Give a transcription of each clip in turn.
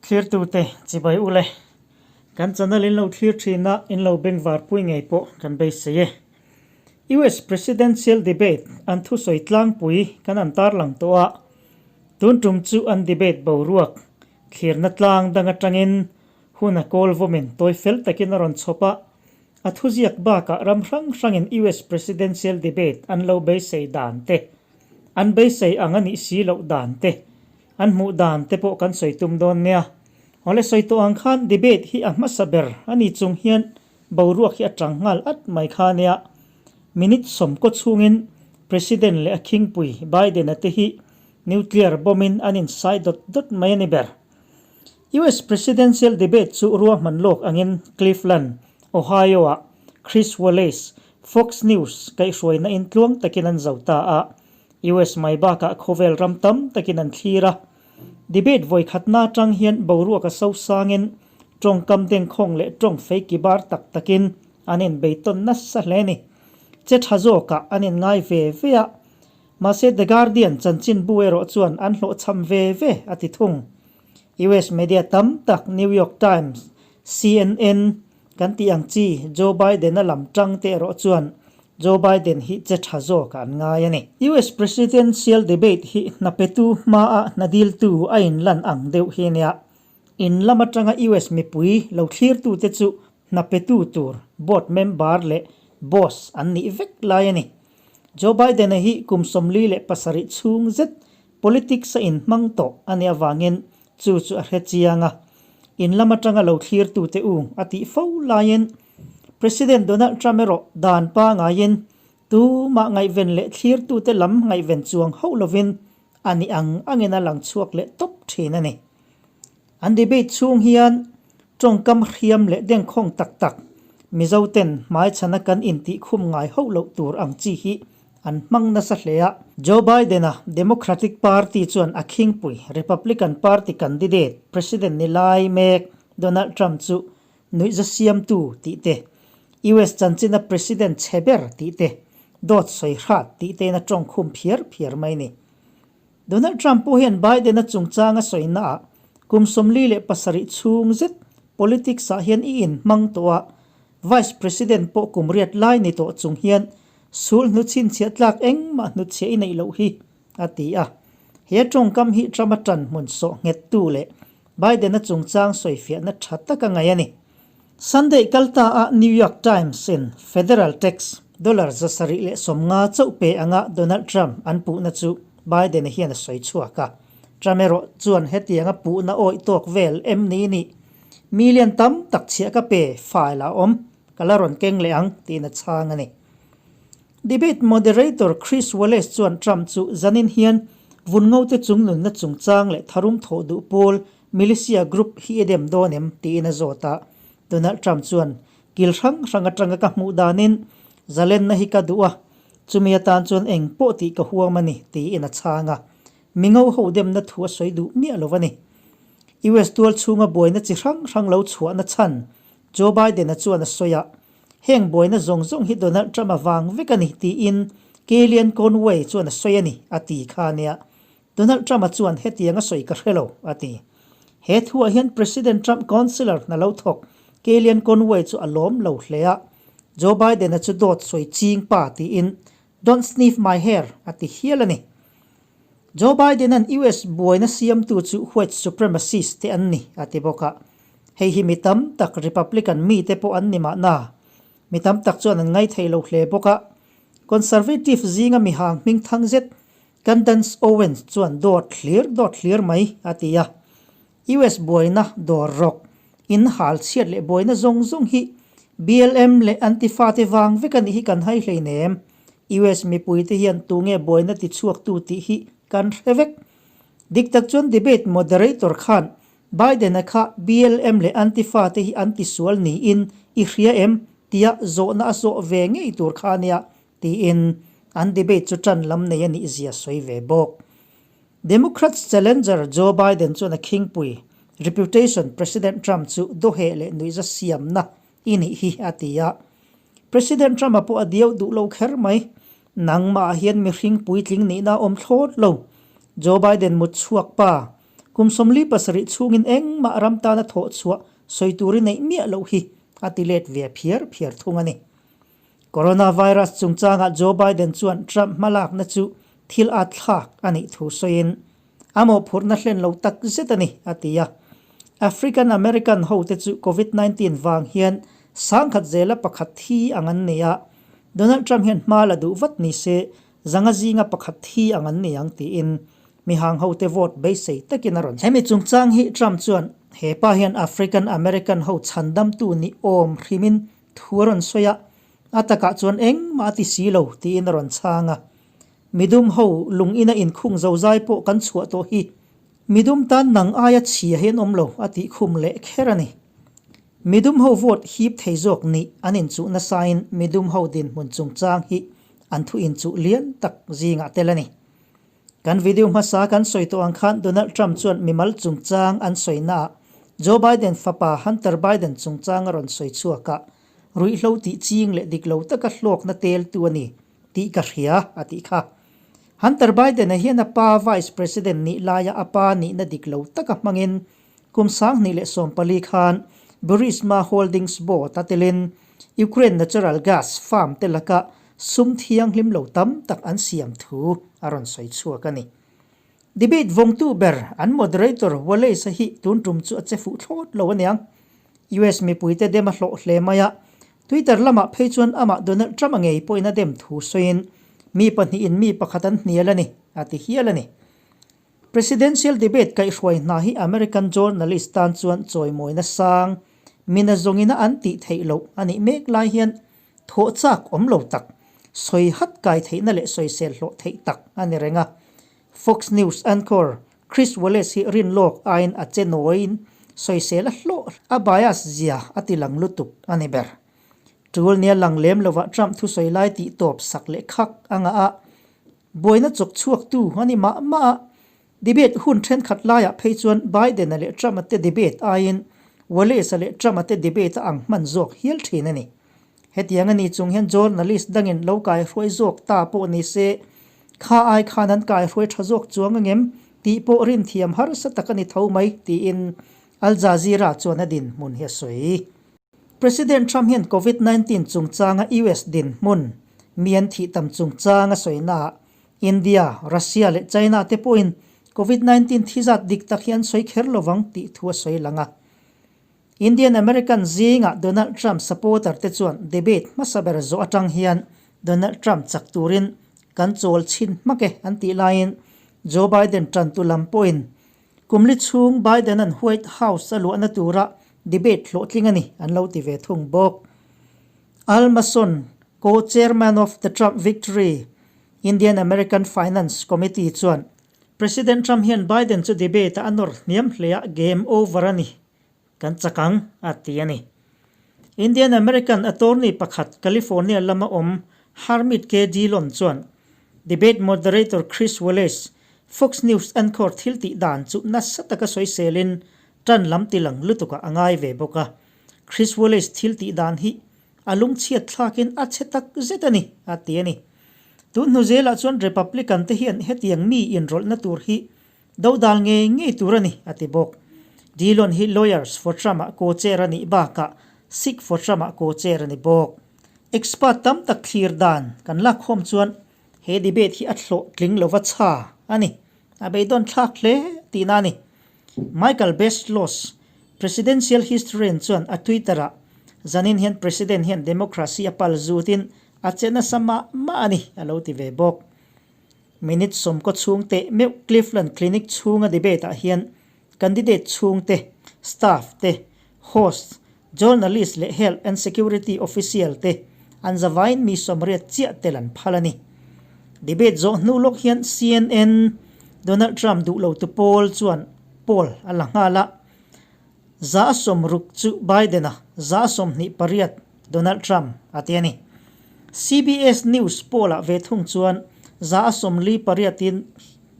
Thlirtute chibai ule, kan channel in lo thlir thin a, in lo bengvar pui ngei pawh kan beisei e. US Presidential Debate an thusawi tlangpui kan an tarlang tawh a, tun tum chu an debate boruak thlirna tlang dang atangin hun a kawl vawmin tawi fel takin a rawn chhawp a, a thuziak bakah ram hrang hrangin US Presidential Debate an lo beisei dan te, an beisei ang a nih si loh dan te, An hmuh dan te pawh kan sawi tum dawn nia. Awle sawi tawh ang khan debate hi a hmasa ber a ni chung hian boruak hi a tang nghal at mai kha nia. Minute sawmkaw chhungin President leh a khingpui Biden-a te hi nuclear bomb-in an insai dawt dawt mai a ni ber. US Presidential debate chu ruahman lawk angin Cleveland, Ohio-ah Chris Wallace, Fox News kaihhruaina in tluang takin an zo ta a. US mai bakah khawvel ram tam takin an thlir a. Debate vawi khatna atang hian boruak a so sangin tawngkam dengkhawng leh tawng fei ki bar tak takin an inbeitawn nasa hle a ni. Che tha zawkah an inngai ve ve a. Mahse The Guardian chanchinbu erawh chuan an hlawhchham ve ve a ti thung. US media tam tak New York Times, CNN, Kan tih ang chi, Joe Biden-a lam tang te erawh chuan Joe Biden hi che tha zawk ah an ngai a ni. US Presidential Debate hi hna petu hmaah hna diltu a inlan ang deuh hi nia. In lam atanga US mipui lo thlirtute chu hna petu tur board member leh boss an nih vek lai a ni. Joe Biden-a hi kum 47 chhung zet politics a inhmang tawh a nih avangin Chu chu a hre chiang a, in lam atanga lo thlirtute u a tih fo laiin President Donald Trump erawh dan pangaiin tumah ngaihven leh thlirtute lam ngaihven chuang hauh lovin a ni ang angin a lang chhuak leh tawp thin a ni. An debate chhung hian tawngkam hriam leh dengkhawng tak tak Mizoten hmaichhana kan intihkhum ngai hauh loh tur ang chi hi An hmang nasa hle a. Joe Biden-a Democratic Party chuan a khingpui Republican Party candidate President ni lai mek Donald Trump chu nuihza siamtu tih te, US chanchina President chhe ber tih te, dawt sawi hrat tih tein a tawngkhum phiar phiar mai ni. Donald Trump pawh hian Biden-a chungchanga sawinaah kum 47 chhung zet politics-ah hian i inhmang tawh a, Vice President pawh kum riat lai ni tawh chung hian Sul hnu chhinchhiah tlak engmah hnutchhiah i neih loh hi, a ti a. He tawngkam hi Trump-a tan hmun sawh nghettu leh Biden-a chungchang sawifiahna tha tak a ngaih a ni. Sunday kal ta a New York Times-in federal tax dollar 750 chauh pe anga Donald Trump an puhna chu Biden-a hian a sawi chhuak a. Trump erawh chuan hetianga puhna awih tawk vel em ni nih? Million tam tak chhiah ka pe file a awm. Ka la rawn keng leh ang, tiin a chhang a ni. Debate moderator Chris Wallace chuan Trump chu zanin hian vun ngote chungnunna chungchang leh tharum thawh duh pawl militia group hi i dem dawn em? tiin a zawt a. Donald Trump chuan, Kil hrang hrang atanga ka hmuh danin zalenna hi ka duh a, chumi atan chuan eng pawh tih ka huam a ni, tiin a chhang a. Mi ngo ho demna thu a sawi duh miah lo a ni. US tual chhunga buaina chi hrang hrang lo chhuahna chhan Joe Biden-a chuan a sawi a, Heng buaina zawng zawng hi Donald Trump-a vang vek a ni, tiin Kellyanne Conway chuan a sawi a ni, a ti kha a nia. Donald Trump-a chuan hetiang a sawi ka hre lo, a ti. He thuah hian President Trump Counselor hna lo thawk Kellyanne Conway chu a lawm lo hle a, Joe Biden-a chu dawt sawi ching pa tiin Don't sniff my hair a ti hial a ni. Joe Biden-a'n US buaina siamtu chu white supremacist te an ni, a ti bawk a. Hei hi mi tam tak Republican mite pawh an ni mahna, mi tam tak chuan an ngaithei lo hle bawk a. Conservative zinga mi hang hming thang zet Candace Owens chuan dawt hlir dawt hlir mai a ti a. US buaina dawr rawk, in hal chhiat leh buaina zawng zawng hi BLM leh Antifa te vang vek a nih hi kan hai hleinem. US mipuite hian tunge buaina tichhuaktu tih hi kan hre vek. Dik tak chuan debate moderator khan Biden-a kha BLM leh Antifa te hi an tisual niin i hria em? tia zawhna a zawh ve ngei tur kha a nia tiin an debate chu tan lam nei a nih zia sawi ve bawk. Democrats challenger Joe Biden chuan a khingpui reputation President Trump chu dawheh leh nuihza siamna i nih hi a ti a. President Trump-a pawh a diau duh lo kher mai. Nangmah ah hian mihring puitling nihna a awm thlawt lo. Joe Biden mut chhuak pa. Kum 47 chhungin engmah ram tana thawh chhuah sawi tur i neih miah loh hi a ti let ve phiar phiar thung a ni. Coronavirus chungchangah Joe Biden chuan Trump hmalakna chu thil at thlak a nih thu sawiin a mawhphurhna hlen lo tak zet a ni, a ti a. African American hote chu Covid 19 vang hian sangkhat zela pakhat thi ang an ni a, Donald Trump hian hma la duh vat ni se zanga zinga pakhat thi ang an ni ang tiin mihang hote vote beisei takin a rawn. Hemi chungchang hi Trump chuan he pa hian African American ho chhandamtu ni awm hrimin thu a rawn sawi a, a takah chuan engmah a ti si lo tiin a rawn chhang a. Midum ho lung ina inkhung zozai pawh kan chhuah tawh hi midum tan nang aia chhia hi an awm lo a tih khum leh kher a ni. Midum ho vote hip thei zawk nih an inchuh nasain midum ho dinhmun chungchang hi an thu inchuh lian tak zingah tel a ni. Kan video hmasa kan sawi tawh ang khan Donald Trump chuan mimal chungchang an sawi naah Joe Biden fapa Hunter Biden chungchang a rawn sawi chhuak a, ruihhlo tih ching leh dik lo taka hlawkna teltu a ni tih ka hria a tih kha. Hunter Biden-a hian a pa Vice President nih laia a pa nihna dik lo taka hmangin kum 2014 khan Burisma Holdings Board a telin Ukraine natural gas farm te laka sum thianghlim lo tam tak an siam thu a rawn sawi chhuak a ni. Debate vawngtu ber an moderator Wallace-a hi tun tum chu a che fuh thlawt lo aniang. US mipuite dem a hlawh hle mai a, Twitter lamah phei chuan amah Donald Trump-a ngei pawhin a dem thu sawiin mi pahnihin mi pakhat an hnial a ni, a ti hial a ni. Presidential debate kaihhruai hna hi American journalist tan chuan chawimawina sang, mina zawngina an tih theih loh a nih mek lai hian thawh chak awm lo tak, sawi hat kai theihna leh sawisel hlawh theih tak a ni reng a. Fox News anchor Chris Wallace hi rinlawk aiin a che nawiin sawisel a hlawh a bias zia a ti lang lutuk a ni ber. Tul nia lang lem lovah Trump thusawi lai tih tawp sak leh khak a ngah a, Buaina chawk chhuaktu a ni mah mah a, debate hun thenkhat laiah phei chuan Biden-a leh Trump-a te debate aiin Wallace-a leh Trump-a te debate a ang hman zawk hial thin a ni. Hetiang a ni chung hian journalist dangin lo kaihruai zawk ta pawh ni se, kha ai khan an kaihruai tha zawk chuang angem tih pawh rinthiam harsa tak a ni tho mai, tiin Al Jazeera chuan a dinhmun hi a sawi. President Trump hian Covid 19 chungchanga US dinhmun mi an thih tam chungchang a sawinaah India, Russia leh China te pawhin Covid 19 thi zat dik tak hi an sawi kher lovang tih thu a sawi lang a. Indian American zingah Donald Trump supporter te chuan debate hmasa ber zawh atang hian Donald Trump chak turin kan chawl chhin hmak e an tih laiin Joe Biden tantu lam pawhin Kum li chhung Biden-a'n White House a luahna tura debate hlawhtling a ni an lo ti ve thung bawk. Al Mason, co-chairman of the Trump Victory Indian American Finance Committee chuan, President Trump hian Biden chu debate-ah a nawr hniam hle a, game over a ni, kan chak ang, a ti a ni. Indian American attorney pakhat California lama awm Harmeet K. Dhillon chuan debate moderator Chris Wallace, Fox News anchor thil tih dan chu nasa taka sawiselin tan lam ti lang lutukah a ngai ve bawk a. Chris Wallace thil tih dan hi a lungchhiat thlakin a chhe tak zet a ni, a ti a ni. Tun hnu zelah chuan Republican te hian hetiang mi inrawlhna tur hi Dodal ngei ngei tur a ni, a ti bawk. Dillon hi Lawyers for Trump-ah co-chair a nih bakah Sikh for Trump-ah co-chair a ni bawk. Expert tam tak thlir dan kan lakkhawm chuan he debate hi a thlawh tling lova chha a ni. A beidawn thlak hle tihna a ni. Michael Bestlos, presidential historian chuan a Twitter-ah, Zanin hian President hian democracy a pal zutin a che nasa mah mah a ni, a lo ti ve bawk. Minute sawmkaw chhung teh meuh Cleveland Clinic chhunga debate ah hian candidate chhung te, staff te, hosts, journalist leh health and security official te an zavaiin mi 80 chiah tel an phal a ni. Debate zawh hnu lawk hian CNN, Donald Trump duh lo tu pawl chuan poll a la nghal a, 60% chu Biden-a, 28% Donald Trump a ti a ni. CBS News poll-ah ve thung chuan 48%-in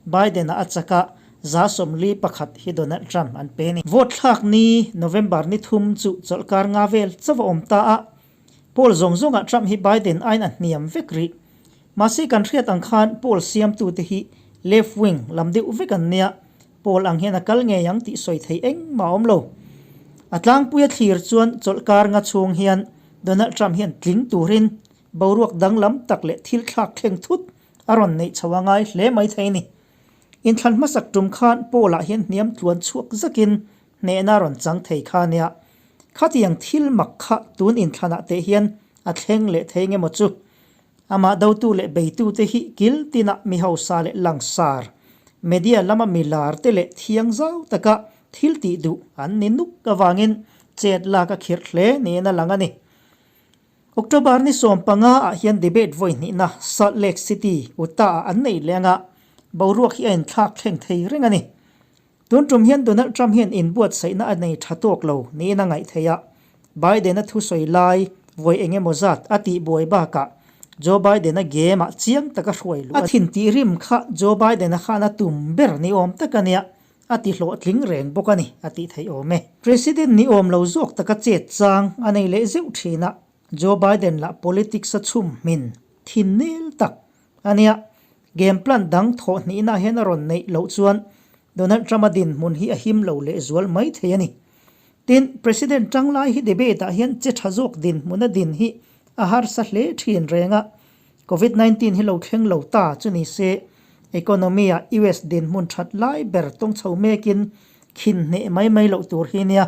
Biden-a a chak a, 41% hi Donald Trump an pe a ni. Vote thlak ni November ni thum chu chawlhkar nga vel chauh a awm ta a, poll zawng zawngah Trump hi Biden aiin a hniam vek rih. Mahse kan hriat ang khan poll siamtute hi left wing lam deuh vek an nia. Poll ang hian a kal ngei ang tih sawi thei engmah a awm lo. A tlangpuia thlir chuan chawlhkar nga chhung hian Donald Trump hian tling turin boruak danglam tak leh thil thlak thleng thut a rawn neih chho a ngai hle mai thei a ni. Inthlan hmasak tum khan Poll-ah hian hniam tluan chhuak zakin hnehna a rawn chang thei kha nia. Khatiang thil mak kha tun inthlanah teh hian a thleng leh thei nge maw chu? Amah dotu leh beitute hi kil tinah mi hausa leh langsar, media lama mi lar te leh thiang zau taka thil tih duh an ni nuk avangin chet lak a khirh hle niin a lang a ni. October ni 15 ah hian debate vawi hnihna Salt Lake City, Utah ah an nei leng a, boruak hi a inthlak thleng thei reng a ni. Tun tum hian Donald Trump hian inbuatsaihna a nei tha tawk lo niin a ngaih theih a, Biden-a thusawi lai vawi eng emaw zat a tihbuai bakah Joe Biden-a game-ah chiang taka hruai luh a thin tih rim kha Joe Biden-a khan a tum ber ni awm tak a nia, a ti hlawhtling reng bawk a ni a tih theih awm e. President ni awm lo zawk taka chet chang a nei leh zeuh thin a, Joe Biden lah politics a chhum hmin thin nel tak a nia. Game plan dang thawh hnihna hian a rawn neih loh chuan Donald Trump-a dinhmun hi a him lo lehzual mai thei a ni. Tin, President tanglai hi debate-ah hian che tha zawk dinhmuna din hi a harsa hle thin reng a, Covid 19 hi lo thleng lo ta chu ni se, economy-ah US dinhmun that lai ber tawng chho mekin khin hneh mai mai loh tur hi nia.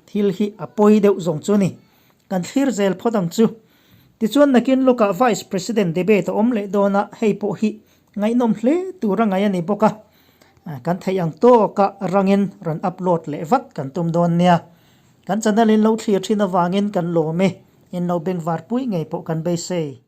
Thil hi a pawi deuh zawng chu ni. Kan thlir zel phawt ang chu. Tichuan nakin lawkah Vice President debate a awm leh dawn a, hei pawh hi ngaihnawm hle tur a ngaih a ni bawk a. Kan theih ang tawka rangin rawn upload leh vat kan tum dawn nia. Kan channel in lo thlir thin avangin kan lawm e, in lo bengvar pui ngei pawh kan beisei.